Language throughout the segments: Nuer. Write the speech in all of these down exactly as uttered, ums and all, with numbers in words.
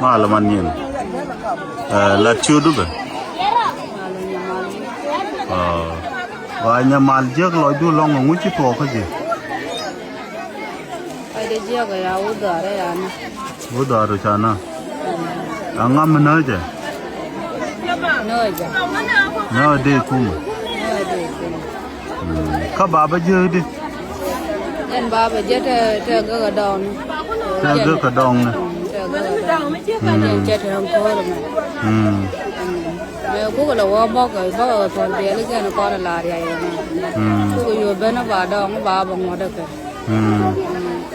Mal man nyin. Ɛ, la ciötdu bɛ. Ɔ. Wa nyamal jiäk lɔcdu lɔŋ ŋu ci tuɔɔk kä ji̱. Kɔc dee jiäk ya wut dhɔaarä ya nä. Wut dhɔaarä ca nä. Aŋa mi nääcɛ? Nääcɛ. Nääc dee kumä. Nääc dee kumä. Mm. Kä baba jiäkdi? Ɛn baba jiäk te, te gäk a dɔɔŋni. Te gäk a dɔɔŋni. Mm, te gäk a dɔɔŋni. Mm. Ɛn cɛ te ɛn ko̱o̱r mɛ. Mm. Mm. Mɛ kukɛ lɛ wä bɔk, bɔk kɛ thuɔl biɛli kɛn kɔn a la riay mɛ. Mm. Kukɛ yo̱o̱ ben a ba dɔɔŋ ba ba ŋuɔ̱t a kɛ. Mm.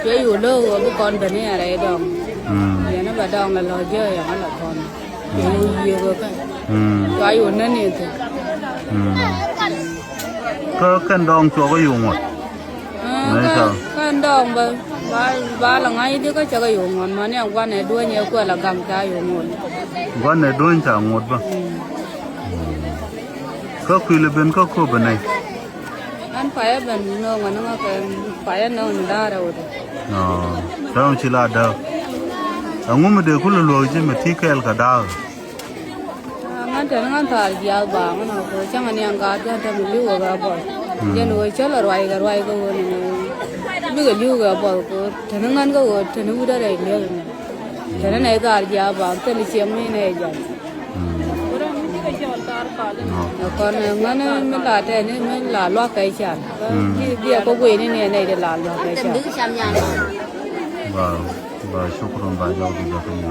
Cuɛ yo̱o̱ lo̱k ɣöö bi kɔn ben i̱ ɛn rɛy dɔɔŋ. Mm. Yɛn i̱ ba dɔɔŋ lɛ lɔ̱c jiäk yɛn a la kɔn. Yɛn i̱ wi̱i̱ ɣöö kɛn. Mm. Cua yo̱o̱ nän in thi̱n. Mm. Kä kɛn dɔɔŋ cuɔk i̱ yo̱o̱ ŋuɔ̱t. Mm, nɛ kɛn, ca kɛn dɔɔŋ bä, ba, ba la ŋa̱c i̱di kä cɛ kɛ yo̱o̱ ŋuɔ̱t mani ɛn gua̱nɛ duɔ̱ny ɛ kuɛ la gam ca yo̱o̱ ŋuɔ̱t. Gua̱nɛ duɔ̱ny ca ŋuɔ̱t bä. Mm. Kä kui̱ lɛ ben kä kööbä nɛy. An payä ben nööŋä ni ŋä kɛ payä nööŋ ni da̱a̱r ɛ wut. Ɔ, tääŋ ci la dääk. Ɛŋu mi dee kulɛ luäk ji̱ mi ti kɛɛl kɛ da̱a̱k? Ŋän tɛn ŋän thaar jiaath baaŋ nɔ kɛ cäŋ ni ɛn gaat kɛ tɛm li̱w kɛ bɔl. Mm. Jɛn ɣöö cä lɛ ruac kɛ ruac kɛ ɣöö ni bikɛ li̱w kɛ bɔl kɛ tɛn ŋän kɛ ɣöö tɛn wi̱cdɛ rɛy li̱w ni. Tɛn nɛy thaar jiaath baaŋ thil ciɛm ni nɛy jam. Mm. Ɛ kɔn ŋän mi la tɛn mi la luak kɛ can. Mm. Bi, bi ɛ kɔ gueyni ni ɛ nɛy di la luak kɛ can. Ba, ba, shukran, ba jɔk di jɔk ni.